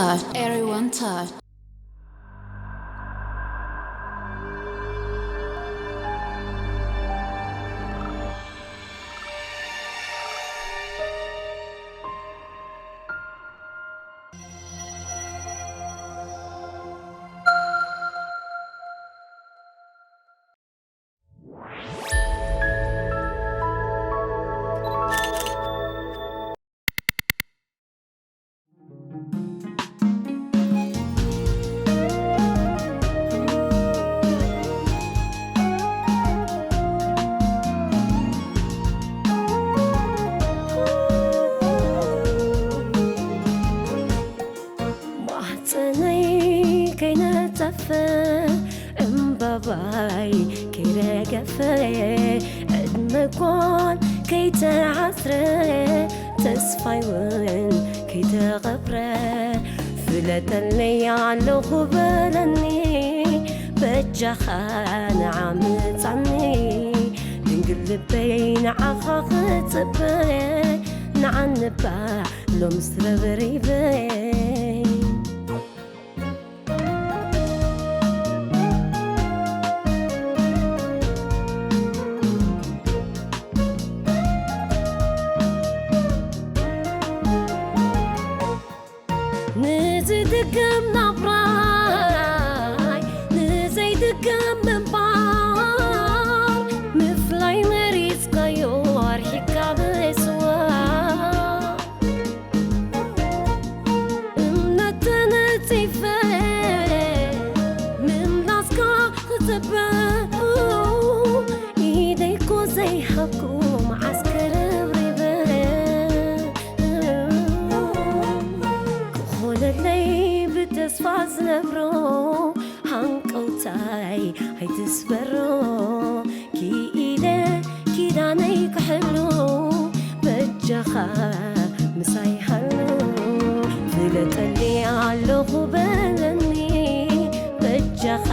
Touch. Everyone touch. ማህፀነይ ከይነፀፈ እምባባይ ከይረገፈ ዕድመ ጓል ከይተዓስረ ተስፋይ እውን ከይተቐብረ ፍለጠለይ ኣለኹ በለኒ በጃኻ ንዓ ምጻኒ ድንግል ልበይ ንዓኻ ክጽበ ንዓንባ ሎምስ ረብሪበይ ንዝድገም ናብራይ ንዘይድገም ምንባር ምፍላይ መሪፅካዮ ኣርሒካ ብስዋ እምነት ተነፂፈ ምምላስካ ክፅበ ኢደይኮ ዘይሃብኩ መዓስ ከረብሪበ ክኾነለይ ብተስፋ ዝነብሮ ሃንቀውታይ ኣይትስበሮ ክኢለ ኪዳነይ ክሕሉ በጃኻ ምሳይ ሃሉ ፍለጠኒ ኣለኹ በለኒ በጃኻ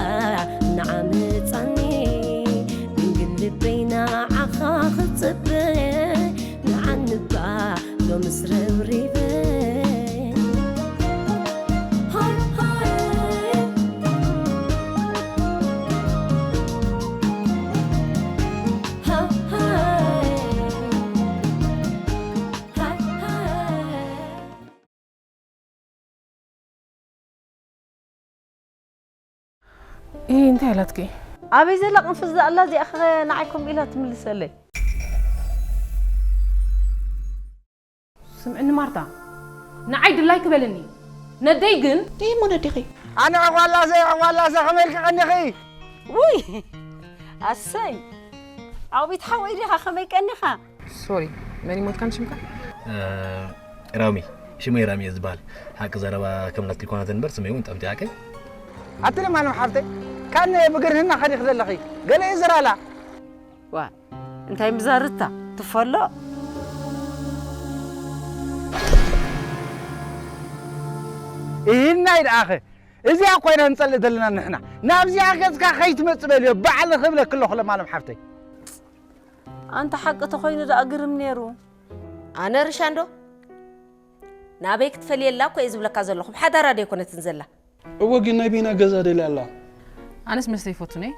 ንዓምፃኒ ድንግል ልበይ ንዓኻ ክፅበ ንዓንባ ሎምስ ረብሪበ እ እንታይ ኣላትኪ? ኣበይ ዘላ ቅንፍዝ ኣላ እዚኣ ኸ ንዓይ ከምኡ ኢላ ትምልሰለይ? ስምዕኒ ማርታ፣ ንዓይ ድላይኪ በልኒ። ነደይ ግን እሞ ነዴኺ። ኣነ ዕቋላሰ ዕቋላሰ ከመይ ኢልኪ ቀኒኺ? ውይ ኣሰይ ዓውቢት ሓወይ ዲኻ ከመይ ቀኒኻ? ሶሪ መን ይሞትካ ንሽምካ? ራሚ ሽመይ ራሚ እየ ዝበሃል። ሓቂ ዘረባ ከም ናትኪ ኮናት እንበር ስመይ እውን ጠምጢ ሓቀይ። ኣቲ ለማለም ሓፍተይ ካነ ብግርህና ከዲኺ ዘለኺ ገለ እዩ ዝራላ። ዋ እንታይ ምዛርታ ትፈሎ? ኢሂናይ ደኣኸ እዚኣ ኮይና ንጸልእ ዘለና ንሕና ናብዚኣ ገጽካ ከይትመጽእ በልዮ ባዕሊ ክብለኪ ኣለኹ ለማለም ሓፍተይ። ኣንታ ሓቂ ተኾይኑ ደኣ ግርም ነይሩ። ኣነ ርሻንዶ ናበይ ክትፈልየላ እኮ እየ ዝብለካ ዘለኹ ብሓዳራ ዶ ኣይኮነትን ዘላ። እወ ግን ናይ ቤና ገዛ ደልያ ኣላ። ኣነስ መስተ ይፈቱን እየ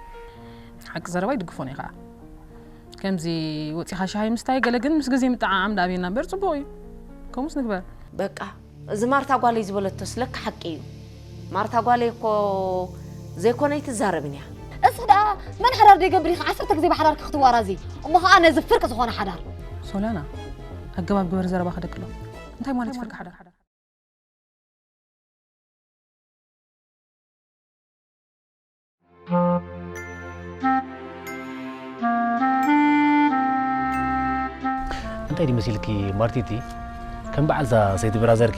ሓቂ ዘረባ ይድግፎን እየ ከዓ ከምዚ ወፂኻ ሻሂ ምስታይ ገለ ግን ምስ ግዜ ምጥዓዓም ደኣ ቤና እምበር ፅቡቕ እዩ ከምኡስ ንግበር። በቃ እዚ ማርታ ጓለይ ዝበለቶስ ለካ ሓቂ እዩ። ማርታ ጓለይ እኮ ዘይኮነይ ትዛረብን እያ። እስኺ ደኣ መን ሓዳር ደይገብር ኢኺ ዓሰርተ ግዜ ብሓዳርኪ ክትዋራዚ እሞ ኸዓ ነዚ ፍርቂ ዝኾነ ሓዳር። ሶልያና ኣገባብ ግበር ዘረባኺ ደቅሎ እንታይ ማለት ፍርቂ ሓዳር? እንታይ ድዩ መሲልኪ ማርቲቲ ከም በዓልታ ሰይቲ ብራዘርኪ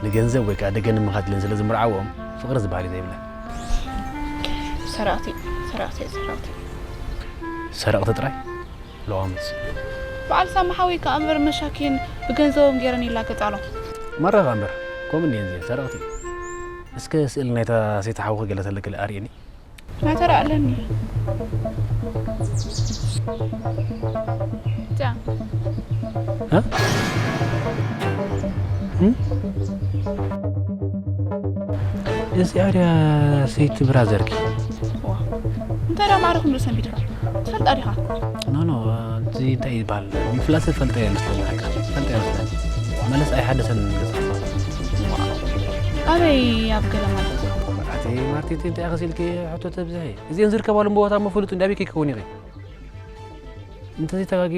ንገንዘብ ወይ ከዓ ደገ ንምኻት ኢለን ስለ ዝምርዓወኦም ፍቕሪ ዝበሃል እዩ ዘይብለን። ሰረቕቲ ሰረቕቲ ሰረቕቲ ሰረቕቲ ጥራይ ለዋምስ በዓል ሳሚ ሓወይ ከኣ እምበር መሻኪን ብገንዘቦም ገይረን ይላገጻ ኣሎ። መረኻ እምበር ከምኡ እንድየን እዚአን ሰረቕቲ። እስከ ስእሊ ናይታ ሰይቲ ሓውኺ ገለ ተለክለ ኣርእየኒ። ናተራ ኣለኒ። እዚኣ። እ? እ? እዚኣ ድያ ሰይቲ ብራዘርኪ? ዋ እንታይ ደኣ ማዕረኹም ዶ ሰንቢድካ? ትፈልጣ ዲኻ? ኖ ኖ፣ እዚ እንታይ ይበሃል? ምፍላጥ ፈልጠ እየ መስለኒ። ሓቂ ፈልጠ እየ መስለኒ። መለስ ኣይሓደሰን ገዛ። ኣበይ ኣብ ገለ ማለት? ኣቲ ማርቲ፣ እቲ እንታይ ከሲልኪ ሕቶ ተብዝሒ? እዚአን ዝርከባሉ ቦታ እሞ ፍሉጥ እንዲ ኣበይ ከይከውን ኢኺ? እንተዘይተጋጌ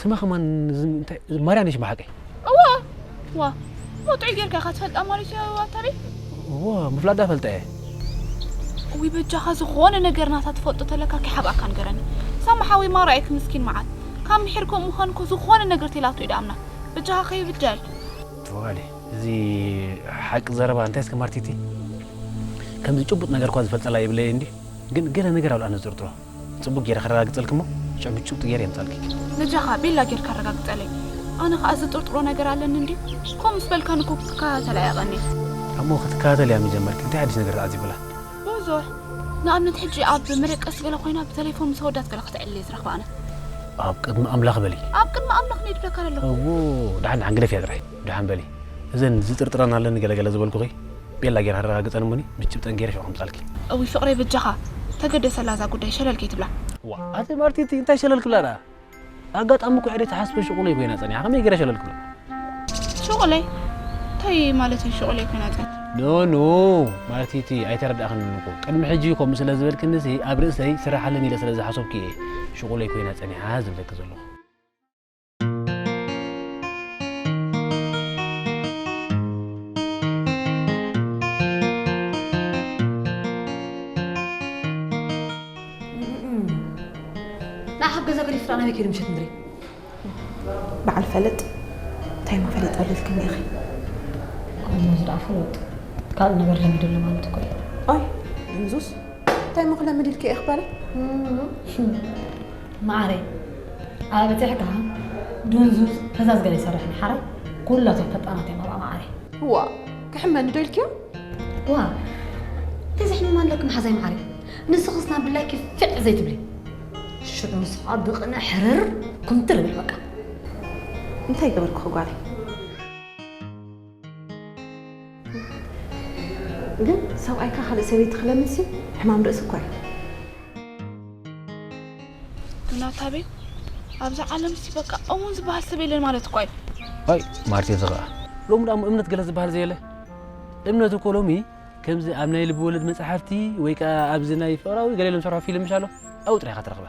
ስማ ከማን ዝም- እንታይ- ማርያ ነሽ ብሓቂ? እዋ ዋ መጥዑ ጌርካ ኢኻ ትፈልጣ ማለት እዩ ኣታ ቤት? እዎ ምፍላጥ ዳ ፈልጠ እየ። እዊ በጃኻ ዝኾነ ነገር ናታ ትፈልጦ ተለካ ከይሓብኣካ ንገረኒ። ሳማ ሓወይ ማራ እየ ምስኪን መዓት ካብ ምሒር ከምኡ ምዃን እኮ ዝኾነ ነገር ቴላቱ እዩ ደኣምና። በጃኻ ከይብደል። ትዋሊ እዚ ሓቂ ዘረባ እንታይ እስከ ማርቲቲ? ከምዚ ጭቡጥ ነገር እኳ ዝፈልጠላ ይብለየ እንዲ ግን ገለ ነገር ኣብ ልኣነ ዝጥርጥሮ። ጽቡቅ ገይረ ከረጋግጸልኪ እሞ ሽዑ ብጭብጢ ገይረ የምጻልኪ። በጃኻ ቤላ ጌርካ ኣረጋግጸለይ። ኣነ ኸኣ ዝጥርጥሮ ነገር ኣለኒ እንዲ ከምኡ ምስ በልካኒ እኮ ክከታተላ እየ ቀንየ። እሞ ክትከታተል እያ ምጀመርኪ እንታይ ሓድሽ ነገር ተዓዚብላ? ብዙሕ ንኣብነት ሕጂ ኣብ መደቀሲ ገለ ኮይና ብቴሌፎን ምስ ኣወዳት ገለ ክትዕልል እየ ዝረኽባ ኣነ። ኣብ ቅድሚ ኣምላኽ በሊ። ኣብ ቅድሚ ኣምላኽ ነድብለካ ዘለኹ። እዎ ደሓን ደሓን ግደፍያ ጥራይ ደሓን በሊ። እዘን ዝጥርጥረን ኣለኒ ገለገለ ዝበልኩኺ ቤላ ገይረ ከረጋግጸን እሞኒ ብጭብጠን ገይረ ሽዑ ከምጻልኪ። እውይ ፍቕረይ በጃኻ ተገደሰላ እዛ ጉዳይ ሸለል ከይትብላ። ዋ ኣቲ ማርቲቲ እንታይ ሸለል ክብላ ደኣ? ኣጋጣሚ እኮ እየ ዘይትሓስቢ ሽቑለይ ኮይና ጸኒሓ ከመይ ገይረ ሸለል ክብላ? ሽቑለይ? እንታይ ማለት እዩ ሽቑለይ ኮይና ጸኒሓ? ኖ ኖ ማርቲቲ ኣይተረዳእኽንን እኮ ቅድሚ ሕጂ ከምኡ ስለ ዝበልክኒሲ ኣብ ርእሰይ ስራሕ ኣለኒ ኢለ ስለ ዝሓሰብኩ እየ ሽቑለይ ኮይና ጸኒሓ ዝብለኪ ዘለኹ። ንዓ ካብ ገዛ ገዲፍና ናበይ ከይዱ ምሸት ምድሪ? በዓል ፈለጥ እንታይ ማ ፈሊጠ ልልክኒ ኢኺ? እሞ እዚ ደኣ ፈለጥ ካልእ ነገር ለሚዱ ኣሎ ማለት እኮ እዩ። ኣይ ዱንዙዝ እንታይ ማ ክለምድ ኢልኪ ኢኺ በለ? መዓረይ ኣብ በፂሕካ ዱንዙዝ ፈዛዝ ገለ ይሰርሕ ሓራይ ኩላቶም ፈጣናት እዮም ኣብኣ መዓረይ። እዋ ክሕመኒ ዶ ኢልክዮ? ዋ እንታይ ዘሕምም ኣለኪ መሓዛይ መዓረይ ንስኽስ ናብ ድላይኪ ፍዕ ዘይትብሊ ሽዑ ንሱ ከዓ ብቕነ ሕርር ኩምትር ይብል በቃ። እንታይ ገበርኩኺ ጓለይ? ግን ሰብኣይካ ካልእ ሰበይቲ ክለምድሲ ሕማም ርእሲ እኳ እዩ። ዱናታቤ ኣብዛ ዓለምሲ በቃ እሙን ዝበሃል ሰብ የለን ማለት እኳ እዩ። ኣይ ማርቲ እዚ ኸዓ ሎሚ ደኣ እሞ እምነት ገለ ዝበሃል ዘየለ። እምነት እኮ ሎሚ ከምዚ ኣብ ናይ ልቢ ወለድ መጽሓፍቲ ወይ ከኣ ኣብዚ ናይ ፍቕራዊ ገለ ኢሎም ዝሰርሑ ፊልም ምሽ ኣሎ ኣብኡ ጥራይ ኢኻ ትረኽባ።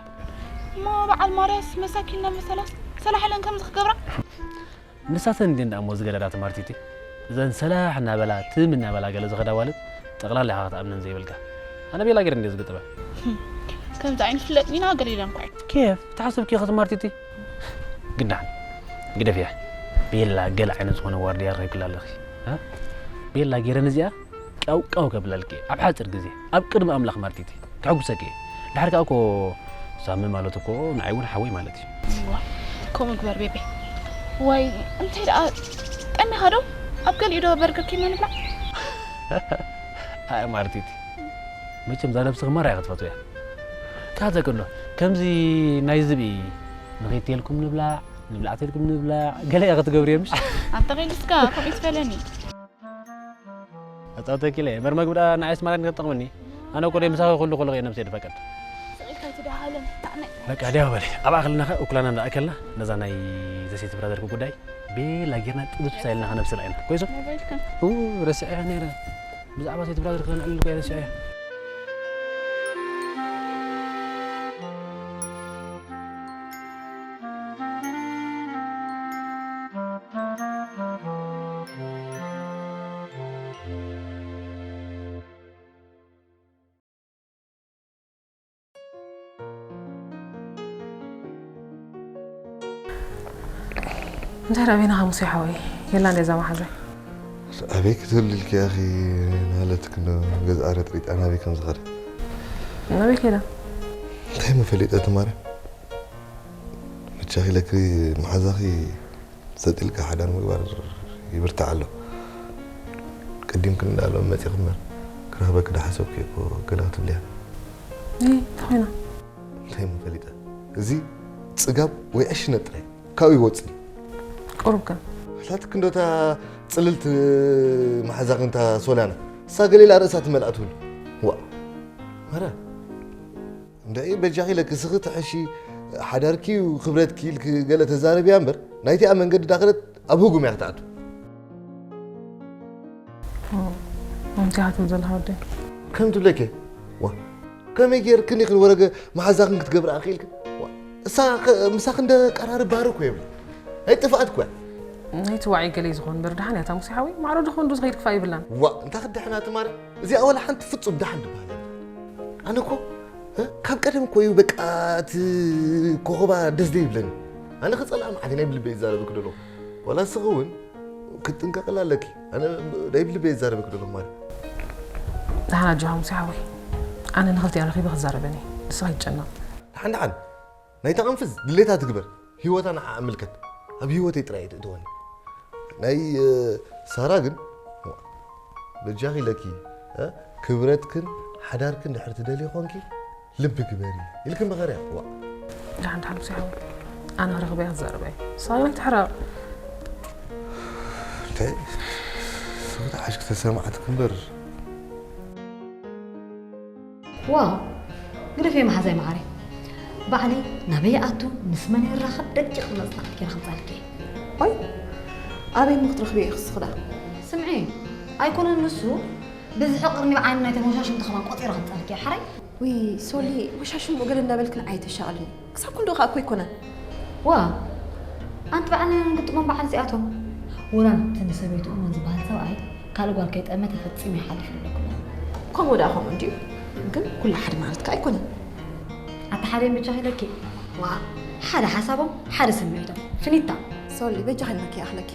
እሞ በዓል ማርያስ መሳኪን እናመሰላ ሰላሕ ኢለን ከምዚ ክገብራ? ንሳተን እንድየን ደኣ እሞ ዝገደዳ ትማርቲቲ እዘን ሰላሕ እናበላ ትም እናበላ ገለ ዝኸዳ ኣዋልድ ጠቕላላ ኢኻ ክትኣምነን ዘይብልካ። ኣነ ቤላ ገይረ እንድየ ዝግጥመ። ከምዚ ኣይንፍለጥን ኢና ገለ ኢለን እኳ እየን። ኬፍ ተሓሰብኪ ኢኺ ትማርቲቲ? ግዳን ግደፍያ። ቤላ ገለ ዓይነት ዝኾነ ዋርድያ ረኺብክላ ኣለኺ። እ? ቤላ ገይረ ነዚኣ ቃው ቃው ከብለልኪ ኣብ ሓፂር ግዜ ኣብ ቅድሚ ኣምላኽ ማርቲቲ። ከሐጉሰኪ እየ። ድሓር ከኣ እኮ ሳሚ ማለት እኮ ንዓይ እውን ሓወይ ማለት እዩ። እዋ ከምኡ ግበር ቤቤ። ዋይ እንታይ ደኣ ጠሚኻ ዶ ኣብ ገሊኡ ዶ በርገር ኬድና ንብላዕ? ኣይ ማርቲቲ መቸም እዛ ነብስኺ ማራ እያ ክትፈትውያ። ካዘ ከሎ ከምዚ ናይ ዝብኢ ንኺድ ተልኩም ንብላዕ ንብላዕ ተልኩም ንብላዕ ገለ እያ ክትገብርዮ ምሽ? ኣንተ ኺልስካ ከምኡ ይትበለኒ። ኣጻውተኪ ኢለ እየ እምበር መግቢ ደኣ ንዓይስ ማርያም ከተጠቕመኒ። ኣነ እኮ ደይ ምሳኺ ኩሉ ኩሉ እየ ነብሰይ ድፈቅድ። ስቕ ኢልካ ኣይትደሃለን። በቃ ድያው በሊ ኣብኣ ከለና ኸ እኩላና እንዳኣከልና ነዛ ናይ ዘሴት ብራዘርኪ ጉዳይ ቤላ ጌርና ጥብስ ኢልና ኸነብስላ ኢና። ኮይሱ? ረሲዐያ ነይረ። ብዛዕባ ሴት ብራዘር ከነልዕል እኮ እየ ረሲዐያ። እንታይ ደኣ በይንኻ ሙሴ ሓወይ? የላን ድያ እዛ መሓዛይ? ኣበይ ክትህሉ ኢልኪ ኢኺ ናለትኪ እንዶ ገዝኣ ረጥሪጣ ናበይ ከም ዝኸደት? ናበይ ከይዳ? እንታይ እሞ ፈሊጠ እቲ ማርያም? መቻኺ ኢለኪ መሓዛኺ ሰጥ ኢልካ ሓዳር ምግባር ይብርታዕ ኣሎ። ቀዲምክኒ እንዳ ሎሚ መጺኺ እምበር ክረኽበኪ ዶ ሓሰብኩ እየ እኮ ገለ ክትብልያ። እይ እንታይ ኮይና? እንታይ እሞ ፈሊጠ? እዚ ጽጋብ ወይ ዕሽነት ጥራይ እዩ። ካብኡ ይወጽእ እዩ። ቁሩብ ከ? ኣላትኪ እንዶ እታ ጽልልቲ መሓዛኺ እንታ ሶልያና። እሳ ገሌላ ርእሳ ትመልኣ ትብሉ። ዋ፣ መረ። እንድዒ በጃኺ ኢለኪ፣ ስኺ ትሕሺ፣ ሓዳርኪ ክብረትኪ ኢልኪ ገለ ተዛረብያ እምበር፣ ናይቲኣ መንገዲ ዳኸለት ኣብ ህጉም እያ ክትኣቱ። እንታይ ትብል ዘለኻ ወደይ? ከም ትብለኪ፣ ዋ፣ ከመይ ጌርክን ኢኽን ወረገ መሓዛኽን ክትገብራ ኣኽኢልክን? ዋ፣ እሳ ኸ-፣ ምሳኽ እንደ ቀራርብ ባህሪ እኮ የብላ። ናይ ጥፍኣት እኮ እያ። ናይቲ ዋዒ ገለ እዩ ዝኾን እምበር፣ ደሓን እያ እታ ሙሴ ሓወይ። ማዕሮ ዶ ክንዱ ዝኸይድ ክፋእ የብላን። ዋ፣ እንታ ክድሕና ትማሊ፣ እዚኣ ወላ ሓንቲ ፍጹም ደሓን ትበሃል እያ። ኣነ እኮ፣ እ፣ ካብ ቀደም እኮ እዩ በቃ እቲ ኮኸባ ደስ ዘይብለኒ። ኣነ ክጸልኣ መዓት ናይ ብልበይ ይዛረበኪ ደለኹ። ዋላ ንስኺ እውን ክትጥንቀቕላ ኣለኪ። ኣነ ናይ ብልበይ ይዛረበኪ ደለኹ ማለት። ደሓን ኣጆኻ ሙሴ ሓወይ። ኣነ ንኽልቲኣን ረኺበ ክዛረበን እየ። ንስኻ ኣይትጨነቕ። ደሓን ደሓን። ናይታ ቅንፍዝ ድሌታ ትግበር። ህይወታ ንዓኣ እምልከት። ኣብ ህይወተይ ጥራይ እየ ትእትወኒ። ናይ፣ እ፣ ሳራ ግን፣ በጃኺ ኢለኪ፣ እ፣ ክብረትክን ሓዳርክን ድሕር ትደልዪ ኾንኪ፣ ልቢ ግበሪ ኢልኪ ምኸርያ። ዋ። ደሓን ደሓን ሙሴ ሓወይ። ኣነ ክረኽበያ ክዛረባ እየ። ንስኻ ግን ኣይትሕረቕ። እንታይ? ስኽቲ ሓሽክ ተሰማዕትክ እምበር። ዋው፣ ግደፈይ መሓዛይ መዓረይ። ባዕለይ ናበይ ይኣቱ፣ ምስ መን ይራኸብ፣ ደቂቕ መጽናዕቲ ገይረ ከምጻልኪ እየ። ዋይ፣ ኣበይ እሞ ክትረኽብዮ ኢኺ ንስኺ ደኣ? ስምዒ፣ ኣይኮነን ንሱ፣ ብዝሒ ቅርኒ ብዓይኒ ናይተን ወሻሽምቲ ከማን ቆጺረ ከምጻልኪ እየ፣ ሓራይ? ውይ፣ ሶሊ፣ ወሻሽም ገለ እንዳበልክን ኣይተሻቕልኒ። ክሳብ ክንድኡ ከኣ እኮ ኣይኮነን። ዋ፣ ኣንቲ በዓል ናይ ግጥሞም በዓል እዚኣቶም። ወላ ነቲ ንሰበይቱ እሙን ዝበሃል ሰብኣይ ካልእ ጓል ከይጠመተ ፈጺሙ ይሓልፍ ኣለኩ። ከምኡ ደኣ ከምኡ እንድዩ፣ ግን ኩሉ ሓደ ማለት ከኣ ኣይኮነን። ኣታ ሓደ ብቻ ኢለኪ። ዋ፣ ሓደ ሓሳቦም፣ ሓደ ስምዒቶም። ፍኒታ። ሶሊ፣ በጃኺ ኢልናኪ ይኣኽለኪ።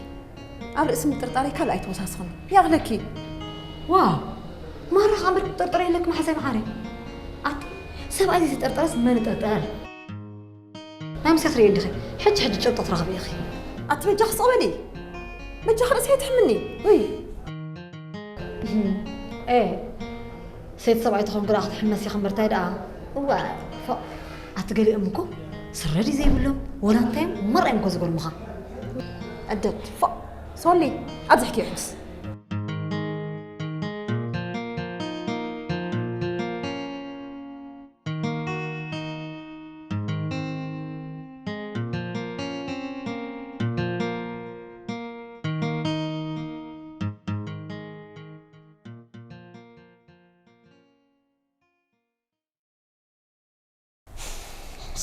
ኣብ ርእሲ ምጥርጣረይ ካልእ ኣይትወሳስኽኒ። ይኣኽለኪ። ዋ፣ ማራ ከኣ እምበር ክትጥርጥሪ የለኪ መሓዛይ መዓረይ። ኣቲ ሰብኣይ ዘይተጠርጠረስ መን ይጥርጠር? ናይ ምሳት ርእየ እንዲኺ፣ ሕጂ ሕጂ ጭብጢ ትረኽቢ ኢኺ። ኣቲ በጃኺ ስቕ በሊ። በጃኺ ርእሰይ ኣይትሕምኒ። ውይ። እህም። ኤ፣ ሰይቲ ሰብኣይ ተኾንኩ ደኣ ክትሕመሲ ኢኺ እምበር እንታይ ደኣ? እወ፣ ፎእ። ኣቲ ገሊኦም እኮ ስረ ድዩ ዘይብሎም? ወላ እንታይ እዮም? መርኣዮም እኮ ዝገርሙኻ። ዕደድ፣ ፎእ። ሶሊ፣ ኣብዚሕኪ ይሕምስ።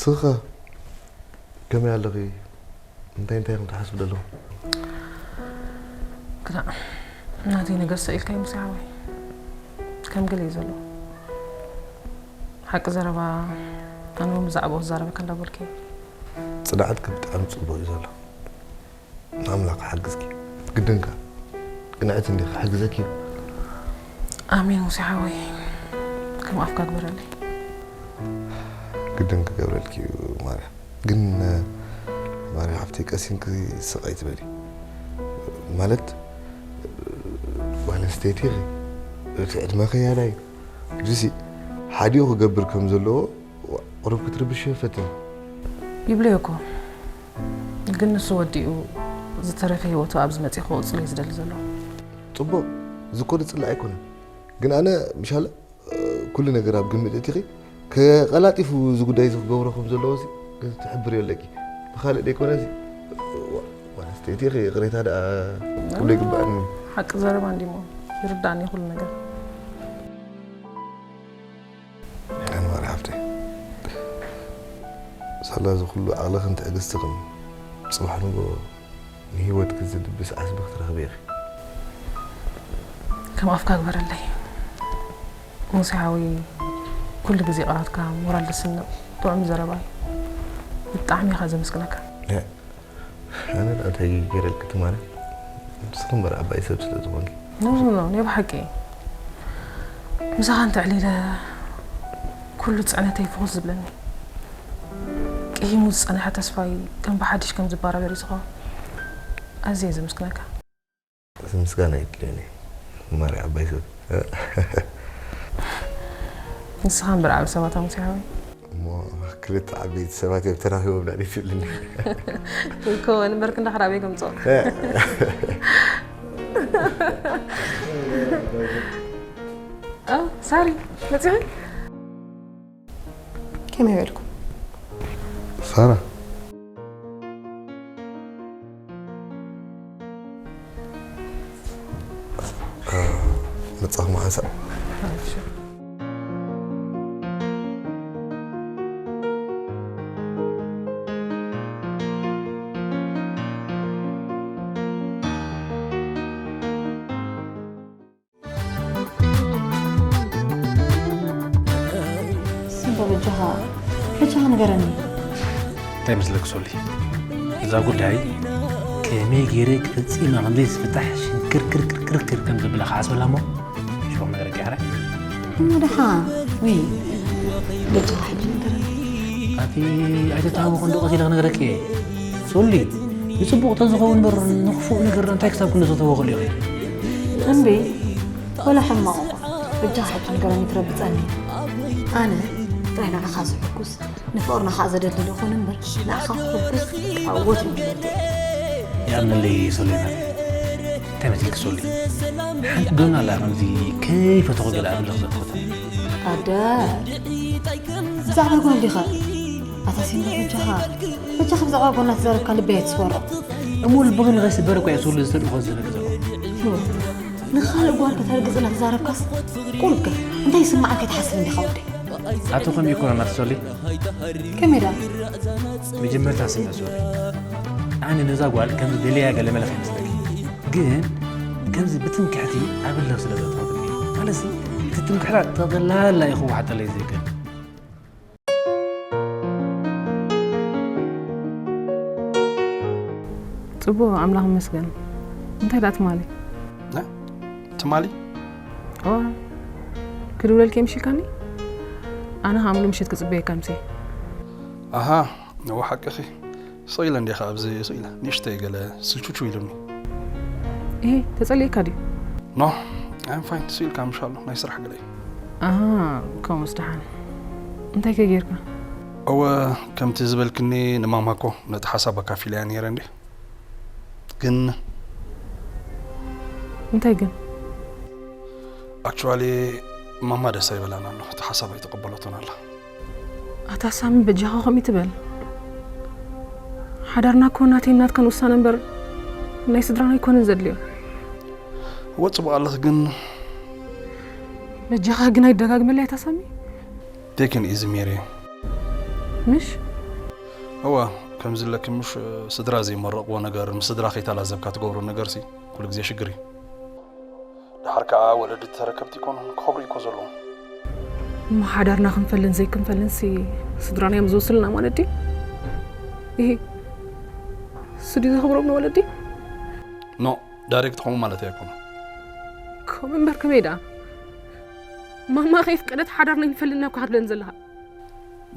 ስኻ ከመይ ኣለኺ? እንታይ እንታይ ኢኹም ትሓስቡ ዘለኹም? ግዳ ናተይ ነገር ሰኢልካይ ሙሴ ሓወይ። ከም ገለ እዩ ዘሎ። ሓቂ ዘረባ ኣነ እውን ብዛዕባኡ ክዛረበካ እንዳበልኩ እየ። ጽንዓትኪ ብጣዕሚ ጽቡቕ እዩ ዘሎ። ንኣምላኽ ሓግዝኪ። ግድንካ። ቅንዕቲ እንዲኺ፣ ክሕግዘኪ እዩ። ኣሜን ሙሴ ሓወይ። ከም ኣፍካ ግበረለይ። ግድን ክገብረልኪ እዩ ማርያ። ግን ማርያ ሓፍተይ ቀሲንኪ ስቕ ኣይትበሊ። ማለት ጓል ኣንስተይቲ ኢኺ። እቲ ዕድመ ከያዳ እዩ። ጁሲ ሓዲኡ ክገብር ከም ዘለዎ ቁሩብ ክትርብሽ ፈትን። ይብለዮ እኮ። ግን ንሱ ወዲኡ ዝተረፈ ህይወቱ ኣብዚ መጺኡ ክቕጽሎ እዩ ዝደሊ ዘሎ። ጽቡቕ፣ እዚ እኮ ዝጽላእ ኣይኮነን። ግን ኣነ ምሻለ ኩሉ ነገር ኣብ ግምት እቲኺ ከቀላጢፉ እዚ ጉዳይ እዚ ክገብሮ ከም ዘለዎ እዚ ክትሕብርዮ ኣለኪ። ብኻልእ ደይኮነ እዚ ዋ-፣ ዋ-፣ ኣንስተይቲ ኢኺ፣ ይቕሬታ ደኣ ክብሎ ይግባኣኒ። ሓቂ ዘረባ እንዲሞ ይርዳእኒ ኩሉ ነገር። ኣንዋር ሓፍተይ፣ ሳላ እዚ ኩሉ ዓቕልኽን ትዕግስትኽን፣ ጽባሕ ንግሆ ንህይወትኪ ዝድብስ ዓስቢ ክትረኽቢ ኢኺ። ከም ኣፍካ ግበረለይ። ሙሴ ሓወይ፣ ኩሉ ግዜ ቃላትካ ሞራል ዘስንቕ ጥዑም ዘረባ እዩ። ብጣዕሚ ኢኻ ዘመስግነካ። ያ፣ ኣነ ደኣ እንታይ ገይረልኪ ትማሊ? ንስኺ እምበር ዓባይ ሰብ ስለ ዝኾንኪ። ኖ፣ ኖ፣ ኖ፣ ናይ ብሓቂ። ምሳኻ እንተዕሊለ ኩሉ ጽዕነተይ ፍኹስ ዝብለኒ። ቅሂሙ ዝጸንሐ ተስፋይ ከም ብሓድሽ ከም ዝበራበር እዩ ዝኸውን። ኣዝየ ዘመስግነካ። እዚ ምስጋና የድልዮን እዩ። ማሪ ዓባይ ሰብ። ንስኻ እምበር ዓቢ ሰባት ኣሙሴ ሓወይ። እሞ ክልተ ዓበይቲ ሰባት እዮም ተራኺቦም ዳኒ ትብልኒ። ይከወን እምበር ክንዳኽር ኣበይ ከምጽኦ? እ። ሳሪ፣ መጺኺ? ከመይ ውዒልኩም? ሳራ፣ መጻኹ መሓንሳእ። ስንዶ በጃኻ በጃኻ ንገረኒ። እንታይ መስለክ ሶሊ፣ እዛ ጉዳይ ከመይ ገይረ ክፈፂማ ከምዘይ ዝፍታሕ ሽንክር ክር ክር ክር ክር ከም ዘብላ ክሓስበላ እሞ ሽቦ ነገረክ ያረ። እሞ ደሓ ወይ በጃኻ ሕጂ ንገረኒ። ኣቲ ኣይተታወቕ እንዶ ቀሲለ ክነግረክ እየ ሶሊ። ንፅቡቕ ተዝኸውን እምበር ንክፉእ ነገር እንታይ ክሳብ ክንዘተወ ክእል ኢኺ። እምቢ ወላ ሕማቕ እኳ በጃኻ ሕጂ ንገረኒ ትረብፀኒ። ኣነ ጥራይ ንዓኻ ዝሕጉስ ንፍቕርና ኸዓ ዘደልድል ይኹን እምበር ንዓኻ ክሕጉስ ካብ ወትሩ ድሌተይ። ይኣምነለይ ሶሊና። እንታይ መሲልኪ ሶሊ? ሓንቲ ዶና ኣላ ከምዚ ከይፈተኹ ገለ ኣብለ ክዘጥኹታ። ኣደ ብዛዕባ ጓል ዲኻ? ኣታ ሲንዶ በጃኻ በጃኻ ብዛዕባ ጓልና ተዛረብካ ልበይ ኣይትስበሮ። እሞ ልብኺ ንኸይስበር እኳ እየ ሶሊ ዝተልእኾ ዝዘረግ ዘለኹ። ንኻልእ ጓል ከተርግጽ እናተዛረብካስ ቁሩብ ከ እንታይ ይስምዓካ ኣይትሓስብ እንዲኻ ወደይ? ኣቶ ከምኡ ይኮነ ናትሶሊ ከመይ ደኣ? መጀመርታ ስምዕ ሶሊ፣ ኣነ ነዛ ጓል ከም ደለያ ገለ መለኽ ይመስለኪ፣ ግን ከምዚ ብትምክሕቲ ኣብለኽ ስለ ዘጥፈትኒ ማለትሲ እቲ ትምክሕታ ጠቕላላ ይኽዋሓጠለይ ዘይክእል። ጽቡቕ ኣምላኽ ይመስገን። እንታይ ደኣ ትማሊ? ትማሊ እዋ ክድውለልኪ ምሽ ኢልካኒ? ኣነ ከዓ ምሉ ምሽት ክጽበየካ ምሴ። ኣሃ እወ ሓቅኺ። ስቕ ኢለ እንዲኻ ኣብዚ ስቕ ኢለ ንእሽተይ ገለ ስልቹቹ ኢሉኒ። እሄ ተጸሊእካ ድዩ? ኖ I'm fine ስቕ ኢልካ ምሻሎ ናይ ስራሕ ገለ እዩ። ኣሃ ከምኡስ ደሓን። እንታይ ከ ጌርካ? እወ ከምቲ ዝበልክኒ ንማማ እኮ ነቲ ሓሳብ ኣካፊለያ ነይረ እንዴ። ግን እንታይ ግን? ኣክቹዋሊ ማማ ደስ ኣይበላን ኣሎ እቲ ሓሳብ ኣይተቐበለቶን ኣላ። ኣታ ሳሚ በጃኻ ከምኡ ትበል። ሓዳርና እኮ ናተይን ናትካን ውሳነ እምበር ናይ ስድራና ኣይኮነን ዘድልዮ። እወ ጽቡቕ ኣለኽ ግን በጃኻ ግን ኣይደጋግመለይ ኣታ ሳሚ። Take it easy ሜሪ። ምሽ? እወ ከምዚ ለኪ ምሽ ስድራ ዘይመረቕዎ ነገር ምስ ስድራ ከይተላዘብካ ትገብሮ ነገርሲ ኩሉ ግዜ ሽግር እዩ። ደሓር ከኣ ወለዲ ተረከብቲ ኣይኮኑን ክኸብሩ እኮ ዘለዎም። እሞ ሓዳርና ክንፈልን ዘይክንፈልንሲ ስድራና እዮም ዝወስኑልና ማለት ድዩ? እሂ እሱ ድዩ ዘኽብሮም ንወለዲ? ኖ ዳይሬክት ከምኡ ማለት ኣይኮነን። ከምኡ እምበር ከመይ ደኣ? ማማ ከይፍቀደት ሓዳርና ኣይንፈልን ኢና እኮ ክትብለኒ ዘለኻ።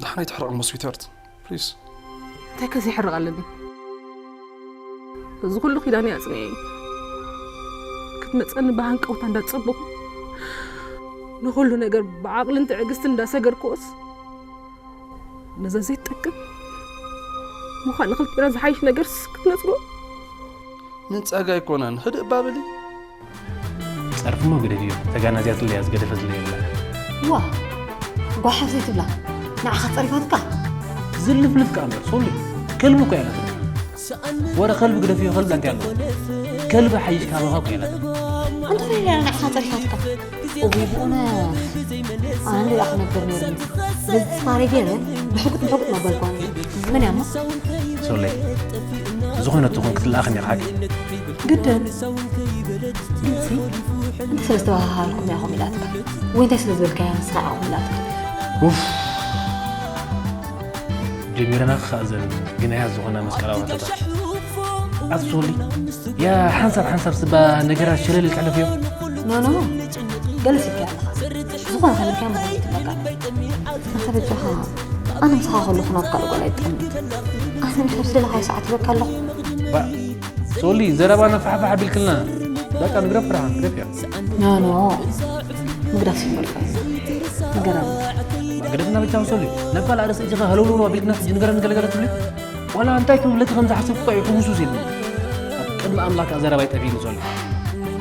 ደሓን ኣይትሕረቕ እሞ ስዊትሃርት ፕሊዝ። እንታይ ከ ዘይሕርቕ ኣለኒ? እዚ ኩሉ ኪዳነይ ኣጽኒዐ ክትመጸኒ ብሃንቀውታ እንዳጸበኹ ንኹሉ ነገር ብዓቕልን ትዕግስትን እንዳሰገርክዎስ ነዛ ዘይትጠቅም ምዃን ንኽልቲና ዝሓይሽ ነገርስ ክትነጽጎ ምን ጸጋ ኣይኮነን ህድእ ባበሊ። ጸርፍሞ ግደፍዮ ተጋናዝያትለይ እያ ዝገደፈትለይ የብላን። ዋ ጓሓፍ ዘይትብላ ንዓኻ ጸሪፋትካ። ዝልፍልፍ ከኣ እምበር ሶሊ ከልቢ እኮ እያ ናትኒ። ወረ ከልቢ ግደፍዮ ከልቢ ኣንታይ ኣለዎ። ከልቢ ሓይሽ ካባኻ እኮ እያ ናትኒ። ኣንተ ፈሊላ ንዓኻ ጸሪፋትካ። እውይ ብእውነት ኣነ እንድኣ ክነብር ነይሩኒ። በዚ ተስፋ ገይረ ብሕጉጥ ብሕጉጥ መበልኳ ነይረ። መን እያ እሞ? ሶለይ ዝኾነት ትኹን ክትለኣኽን ኢኻ ሓቂ። ግድን ግንሲ እንታይ ስለ ዝተባሃሃልኩም እያ ከምኡ ኢላትካ? ወይ እንታይ ስለ ዝበልካያ ንስኻ ኢኻ ከምኡ ኢላትካ? ኡፍ ጀሚረና ክኸእዘን ግናያት ዝኾና መስቀላዊ ሕቶታት። ኣቲ ሶሊ ያ ሓንሳብ ሓንሳብ ስባ ነገራት ሸለል ኢልካ ሕለፍዮ። ኖ ኖ ገለ ስልኪ ኣለኻ ዝኾነ ከለካ ምኾነ ይትለካ ኣንተ በጃኻ ኣነ ምሳኻ ከለኹ ናብ ካልእ ጓል ኣይጠምን ኣነ ምሻ ዝደለኻዮ ሰዓት ይበካ ኣለኹ ባ ሶሊ ዘረባ ነፋሕፋሕ ኣቢልክልና በቃ ንግረፍ ፍርሃ ንግረፍ እያ ኖ ኖ ምግዳፍ ይመልካ ንገረኒ ግደፍና ብቻ ሶሊ ነባል ኣርእስቲ እጅኻ ሃለውለውሎ ኣቢልክና ሕጂ ንገረኒ ገለገለ ትብሊ ዋላ እንታይ ክብለኪ ከም ዝሓሰብኩ እኳ ይሕውሱስ የለን ኣብ ቅድሚ ኣምላክ ኣዘረባይ ጠፊእኒ ሶሊ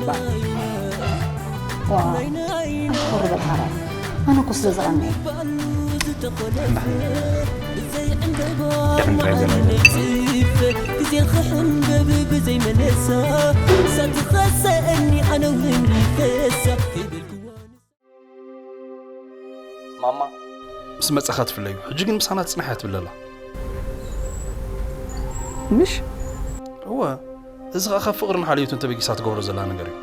ባ ኣንኮር በል ሓራይ። ኣነ እኮ ስለ ዘቐንየ። ግዜ ክሕንበብ ብዘይመለሳ ሳትኸሰእኒ ኣነ እውን ይፈሳ ማማ ምስ መጻኻ ትፍለዩ። ሕጂ ግን ምሳና ትጽንሕ እያ ትብል ዘላ። ምሽ እወ፣ እዚ ኸኣ ካብ ፍቕርን ሓልዮትን ተበጊሳ ትገብሮ ዘላ ነገር እዩ።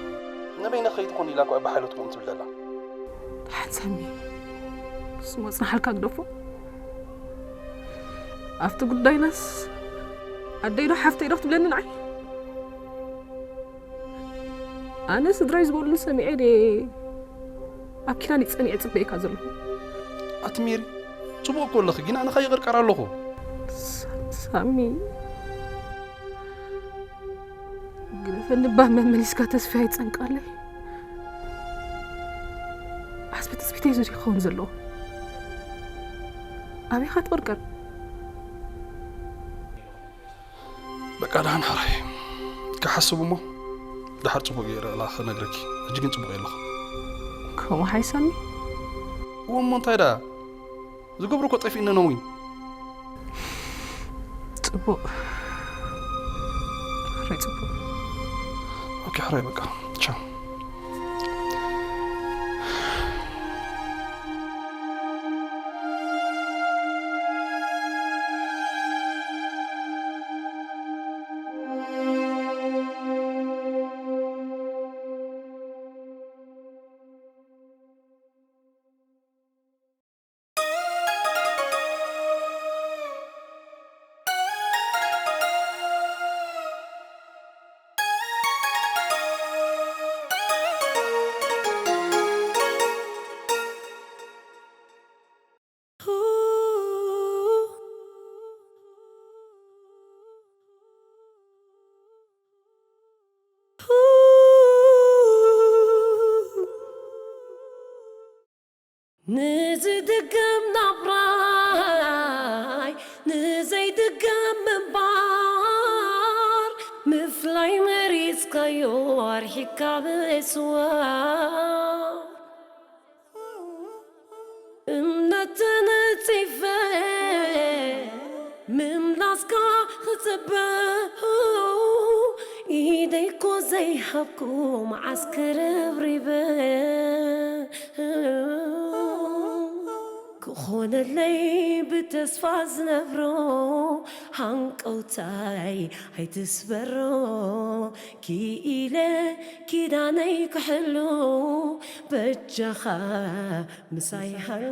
ንበይነኺ ከይትኾኒ ኢላ እኳ ብሓይሎ ትቕውም ትብል ዘላ። ሓንሳሚ ስሞ ጽንሓልካ ግደፎ። ኣብቲ ጉዳይናስ ኣደይ ዶ ሓፍተይ ዶ ክትብለኒ ንዓይ? ኣነ ስድራይ ዝበሉኒ ሰሚዐ ድየ ኣብ ኪዳን ይጸኒዐ ጽበየካ ዘለኹ? ኣቲ ሜሪ፣ ጽቡቕ እኮ ኣለኺ፣ ግን ኣነ ኸኣ ይቕርቀር ኣለኹ። ሳሚ፣ ግደፈኒ እባ መመሊስካ ተስፋ ይጸንቃለይ። ዓስቢ ትጽቢተይ ዝሪ ክኸውን ዘለዎ ኣበይኻ ትቕርቀር? በቃ ደሓን ሓራይ ክሓስብ እሞ ድሓር ጽቡቕ ገይረ እላ ክነግረኪ። ሕጂ ግን ጽቡቕ የለኹ። ከምኡ ሓይሳኒ እዎ እሞ እንታይ ደኣ ዝገብሮ እኮ ጠፊእኒ ነዊን። ጽቡቕ ሓራይ ጽቡቕ። ኦኬ ሓራይ በቃ ቻው። ንዝድገም ናብራይ ንዘይድገም ምንባር ምፍላይ መሪጽካዮ ኣርሒካ ብእስዋር እምነት ተነጺፈ ምምላስካ ክጽበ ኢደይ እኮ ዘይሃብኩ መዓስ ክርብሪበ ክኾነለይ ብተስፋ ዝነብሮ ሃንቀውታይ ኣይትስበሮ ክኢለ ኪዳነይ ክሕሉ በጃኻ ምሳይ ሃሉ።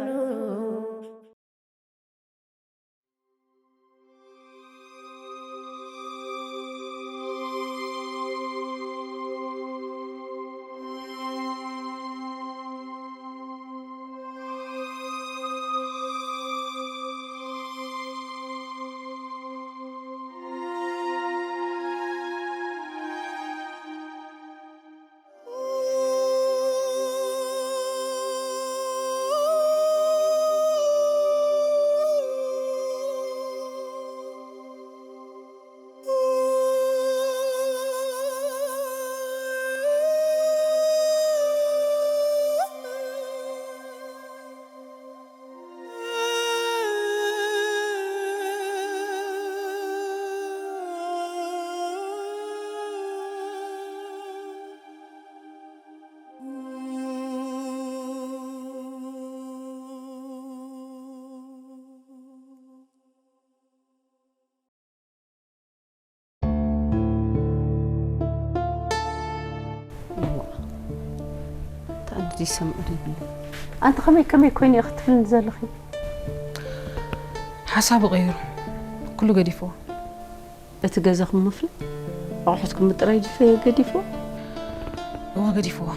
ተኣንዲ ሰምዑ ይብሉ። ኣንቲ ከመይ ከመይ ኮይኑ ኢኺ ትብልኒ ዘለኺ? ሓሳቡ ቀይሩ ኩሉ ገዲፍዎ። እቲ ገዛኹም ምፍል ኣቑሑትኩም ምጥራይ ጅፈ ገዲፍዎ። እወ ገዲፍዎ።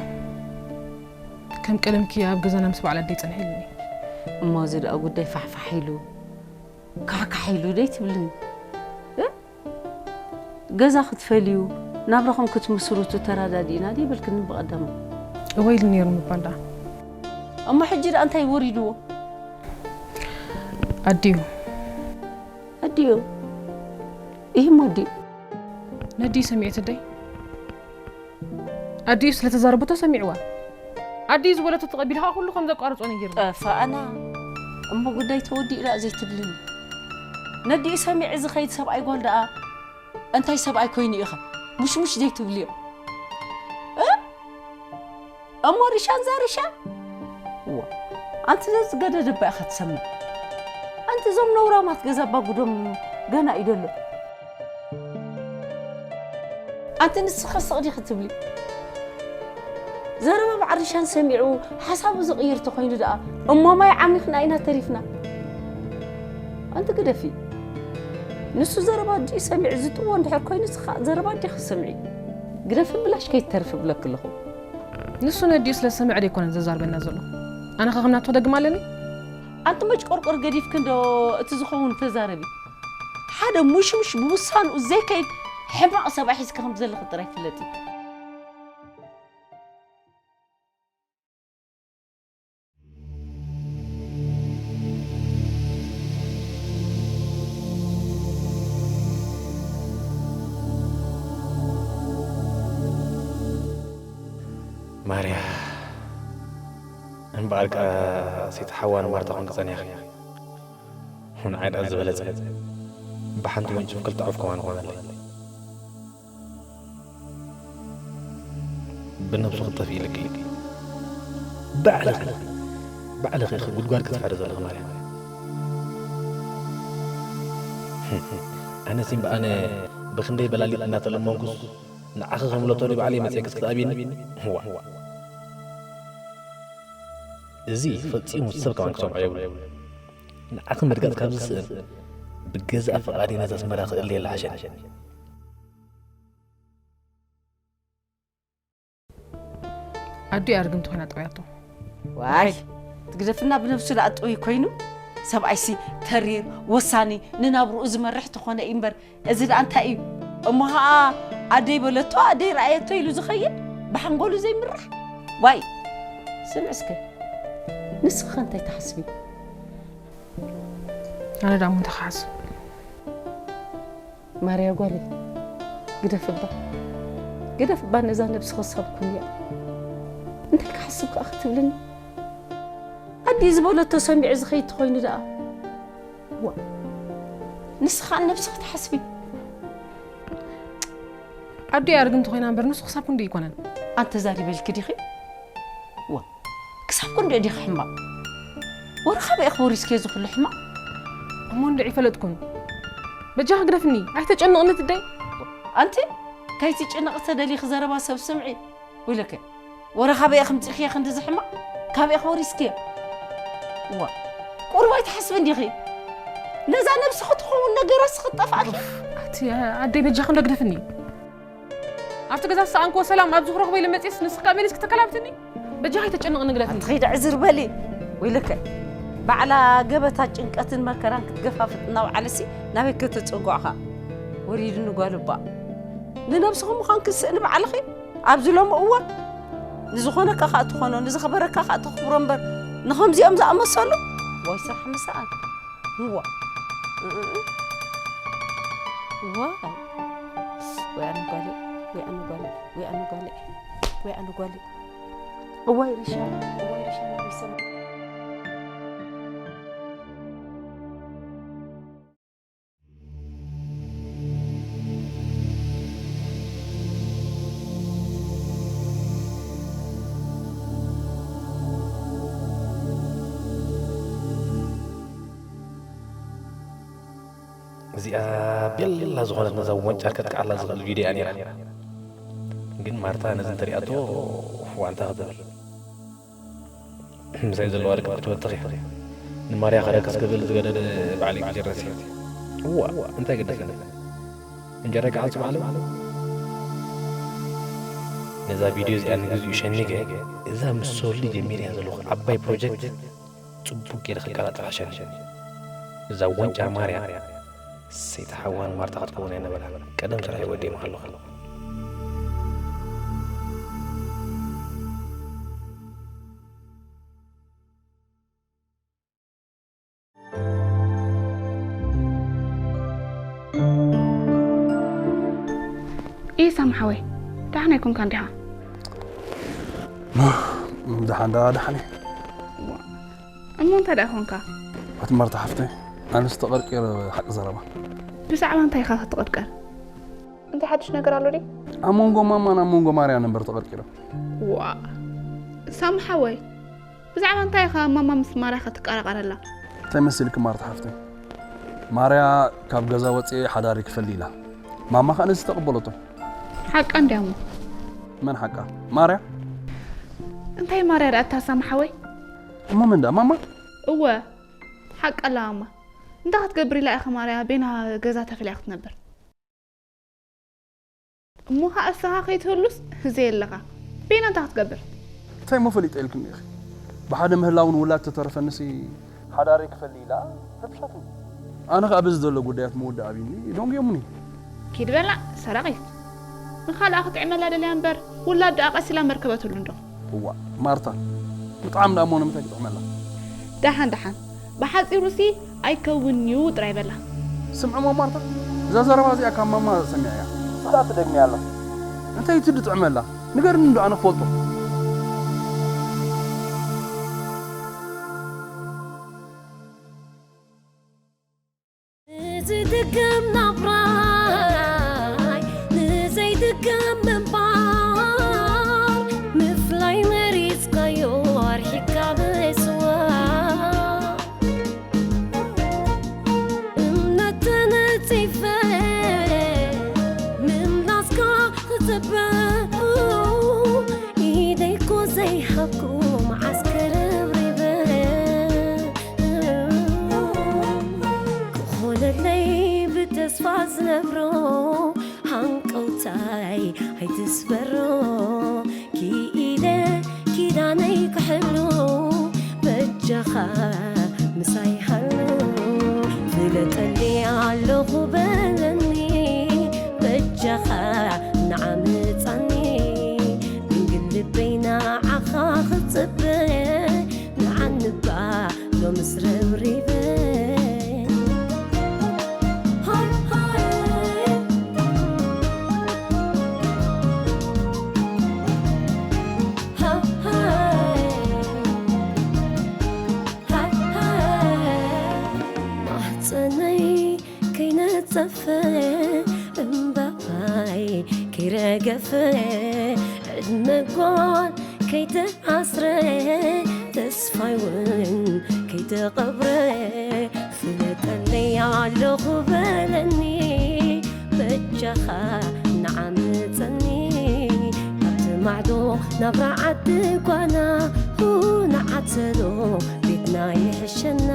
ከም ቀደምኪ ኣብ ገዛና ምስ በዓል ኣደይ ጸንሐ ኢሉኒ። እሞ እዚ ደኣ ጉዳይ ፋሕፋሕ ኢሉ ካሕካሕ ኢሉ ደይ ትብልኒ? እ? ገዛ ክትፈልዩ ናብራኹም ክትምስርቱ ተራዳዲእና ደይ በልክኒ ብቐደሙ? እወ ኢሉ ነይሩ ምባል ደኣ። እሞ ሕጂ ደኣ እንታይ ወሪድዎ? ኣዲኡ ኣዲኡ ይህም ኣዲኡ ነዲኡ ሰሚዑት ኣደይ ኣዲኡ ስለተዛረበቶ ሰሚዕዋ። ኣዲኡ ዝበለቶ ተቐቢልካ ኩሉ ከም ዘቋርጾ ነጊርኒ። ጠፋእና። እሞ ጉዳይ ተወዲኡ ደኣ ዘይትብልኒ? ነዲኡ ሰሚዐ ዝኸይድ ሰብኣይ ጓል ደኣ እንታይ ሰብኣይ ኮይኑ ኢኻ? ሙሽሙሽ ዘይትብልዮ? እ? እሞ ሪሻ፣ እዛ ሪሻ? እዋ፣ ኣንቲ ዘዝገደደ እባ ኢኻ ትሰምዕ። ኣንቲ እዞም ነውራማት ገዛ ባጉዶም ገና እዩ ደሎ። ኣንቲ ንስኻ ስቕ ዲኺ ትብሊ? ዘረባ በዓል ሪሻን ሰሚዑ ሓሳቡ ዝቕይር ተኾይኑ ደኣ እሞ ማይ ዓሚኽና ኢና ተሪፍና። ኣንቲ ግደፊ። ንሱ ዘረባ ኣዲኡ ሰሚዑ ዝጥዎ እንድሕር ኮይኑ ንስኻ ዘረባ ኣዲኺ ስምዒ። ግደፊ ብላሽ ከይትተርፊ እብለኪ ኣለኹ። ንሱ ነዲኡ ስለ ዝሰምዐ ደይኮነን ዘዛርበና ዘሎ። ኣነ ኸ ከም ናቱ ክደግም ኣለኒ? ኣንቲ መጭቆርቆር ገዲፍኪ እንዶ እቲ ዝኸውን ተዛረቢ። ሓደ ሙሽሙሽ ብውሳንኡ ዘይከይድ ሕማቕ ሰብኣይ ሒዝኪ ከም ዘለኺ ጥራይ ፍለጢ። ማርያ፣ እምበኣር ከኣ ሰይቲ ሓዋ ንማርታ ኮንኪ ጸኒሕኺ። ንዓይ ደኣ ዝበለጸ፣ ብሓንቲ ወንጭፍ ክልተ ዑፍ ከማን ኾነለይ። ብነብሱ ክትጠፍኢ ኢልኪ። ባዕልኺ፣ ባዕልኺ ኢኺ ጉድጓድ ክትፍሕሪ ዘለኺ ማርያ። ኣነሲ እምበኣነ ብኽንደይ በላሊጥ እናተለመንኩስ ንዓኺ ከም ሎቶሪ ባዕለይ መጺኤ ክትኣብይኒ? እዋ። እዚ ፈጺሙ ሰብ ከማን ክሰምዖ የብሉን። ንዓኺ ምርጋጽ ካብ ዝስእን፣ ብገዛእ ፍቓደይ ነዛ ኣስመራ ክእልየላ ሓሸኒ። ኣዲኡ ኣርግምቲ ኮይና ጠውያቶ። ዋይ፣ ትግደፍና ብነብሱ ደኣ ጥውይ ኮይኑ፣ ሰብኣይሲ ተሪር፣ ወሳኒ፣ ንናብርኡ ዝመርሕ ተኾነ እዩ እምበር፣ እዚ ደኣ እንታይ እዩ? እሞ ኸኣ ኣደይ በለቶ፣ ኣደይ ረኣየቶ ኢሉ ዝኸይድ፣ ብሓንጎሉ ዘይምራሕ? ዋይ፣ ስምዒ እስከ፣ ንስኺ እንታይ ትሓስቢ? ኣነ ደኣ እሞ እንታይ ክሓስብ? ማርያ ጓለይ፣ ግደፍ እባ። ግደፍ እባ ነዛ ነብስኺ ክሳብ ኩንያ። እንታይ ክሓስብ ከኣ ክትብልኒ? ኣዲኡ ዝበለቶ ሰሚዑ ዝኸይድ ተኾይኑ ደኣ። ዋ፣ ንስኻ ንነብስኻ ትሓስቢ። ኣዲኡ ኣርግምቲ ኮይና እምበር ንሱ ክሳብ ክንድኡ ኣይኮነን። ኣንተ ዛሪበልኪ ዲኺ? ዋ፣ ክሳብ ክንድኡ ዲኺ ሕማቕ? ወረ ካበይ ኢኺ ወሪስክዮ እዚ ኩሉ ሕማቕ? እሞ እንድዒ ፈለጥኩን። በጃኺ ግደፍኒ፣ ኣይተጨንቕኒ ትደይ። ኣንቲ፣ ከይትጭነቒ ተደሊኺ ዘረባ ሰብ ስምዒ። ወይለከ፣ ወረ ካበይ ኢኺ ኣምጺእኽዮ ክንድዚ ሕማቕ? ካበይ ኢኺ ወሪስክዮ? ዋ፣ ቁሩብ ኣይትሓስብን ዲኺ? ነዛ ነብስኺ ትኸውን ነገራት ስኺ ትጠፍኣኪ። ኡፍ፣ ኣቲ ኣደይ በጃኺ እንዶ ግደፍኒ። ኣብቲ ገዛ ዝሰኣንክዎ ሰላም ኣብዚ ክረኽቦ ኢለ መጺኤስ ንስኺ ከኣ መሊስኪ ተከላብትኒ? በጃኺ ኣይተጨንቕኒ ግደፍኒ። ኣቲ ኺዲ ዕዝር በሊ። ወይለከ፣ ባዕላ ገበታ ጭንቀትን መከራን ክትገፋፍጥ እናወዓለሲ ናበይ ከተጸግዖ ኸኣ? ወሪድኒ ጓል እባ። ንነብስኺ ምዃንኪ ስእኒ ባዕልኺ። ኣብዚ ሎሚ እዋን ንዝኾነካ ከኣ ትኾኖ፣ ንዝኸበረካ ከኣ ተኽብሮ እምበር፣ ንኸምዚኦም ዝኣመሰሉ ዋይ ስራሕ ምሰኣን። እዋ። እ፣ እ፣ እ። ዋይ። ወይ ኣነ ጓለይ፣ ወይ ኣነ ጓለይ፣ ወይ ኣነ ጓለይ፣ ወይ ኣነ ጓለይ። እዋይ ሪሻ፣ እዋይ ሪሻ፣ እዋይ ሪሻ። እዚኣ ቤላ ዝኾነት ነዛ ወንጫር ከጥቅዓላ ዝኽእል ቪድዮ እያ ነይራ። ግን ማርታ ነዚ እንተሪኣቶ ዋንታ ክትብል። ምሳይ ዘለዋ ርክብ ክትበትኽ እያ። ንማርያ ከረክስ ክብል ዝገደደ ባዕለይ ክጅረስ እየ። እዋ፣ እንታይ ገደሰኒ? እንጀራይ ክዓጽ ባዕለይ። ነዛ ቪድዮ እዚኣ ንግዚኡ ሸኒገ፣ እዛ ምስ ሶሊ ጀሚረያ ዘለኹ ዓባይ ፕሮጀክት ጽቡቕ ገይረ ከቀላጥፋ ሸኒገ። እዛ ወንጫር ማርያ ሰይቲ ሓዋን ማርታ ክትከውን ኣይነበራን። ቀደም ስራሐይ ወዲኤ ምሃለኹ። ኢሳም ሓወይ፣ ደሓን ኣይኮንካን ዲኻ? ደሓን ዳ ደሓን እየ። እሞ እንታይ ደኣ ኾንካ? ኣቲ ማርታ ሓፍተይ፣ ኣነስ ተቐርቂረ ሓቂ ዘረባ። ብዛዕባ እንታይ ኢኻ ክትቕርቀር? እንታይ ሓድሽ ነገር ኣሎ ድዩ? ኣብ መንጎ ማማን ኣብ መንጎ ማርያን እምበር ተቐርቂረ። ዋ ሳም ሓወይ፣ ብዛዕባ እንታይ ኢኻ ማማ ምስ ማርያ ክትቀራቐረላ? እንታይ መሲልኪ ማርታ ሓፍተይ? ማርያ ካብ ገዛ ወፂኤ ሓዳሪ ክፈሊ ኢላ። ማማ ኸዓ ነዚ ተቐበለቶ። ሓቃ እንድያሞ። መን ሓቃ? ማርያ? እንታይ ማርያ ደኣ እታ ሳም ሓወይ? እሞ መን ደኣ ማማ? እወ ሓቃ ኣላ ማማ። እንታይ ክትገብር ኢላ ኢኻ ማርያ ቤና ገዛ ተፈልያ ክትነብር? እሞ ኸዓ እስኻ ከይትህሉስ ህዘ የለኻ ቤና እንታይ ክትገብር? እንታይ እሞ ፈሊጠ ኢልክኒ ኢኺ? ብሓደ ምህላውን ውላድ ተተረፈንሲ ሓዳረይ ክፈሊ ኢላ ረብሻትኒ። ኣነ ኸዓ በዚ ዘሎ ጉዳያት ምውዳእ ኣብዩኒ ደንጉዮምኒ። ኪድ በላ ሰራቒት። ንኻልኣ ክጥዕመላ ደልያ እምበር ውላድ ደኣ ቀስ ኢላ መርከበትሉ እንዶ። እዋእ ማርታ ብጣዕሚ ደኣ እሞ ንምንታይ ክጥዕመላ? ደሓን ደሓን ብሓፂሩሲ ኣይከውንን'ዩ ጥራይ በላ። ስምዒ እሞ ማርታ እዛ ዘረባ እዚኣ ካብ ማማ ሰሚዐያ። ንስኻ ትደግምያ ኣለኻ። እንታይ እቲ ድጥዕመላ ንገርኒ እንዶ ኣነ ክፈልጦ። ንዝድገም ናብራይ ንዘይድገም ምንባር ምፍላይ መሪጽካዮ ኣርሒካ ምስዋር እምነት ተነጺፈ ምምላስካ ክጽበ ኢደይኮ ዘይሃብኩ መዓስ ከረብሪበ ክኾነለይ ብተስፋ ዝነብሮ ሃንቀውታይ ኣይትስበሮ ክኢለ ኪዳነይ ክሕሉ በጃኻ ምሳይ ሃሉ ፍለጠኒ ኣለኹ በለኒ በጃኻ ንዓምፃኒ ድንግል ልበይ ንዓኻ ክፅበ ንዓንባ ሎምስ ረብሪበ ማህፀነይ ከይነፀፈ እምባይ ከይረገፈ ዕድመ ጓል ከይተኣስረ ተስፋይ እውን ከይተቐብረ ፍለጠለይ ኣለኹ በለኒ በጃኻ ንዓምፀኒ ኣብቲ ማዕዶ ናብራ ዓዲ ጓና ንዓተሎ ቤትና ይሕሸና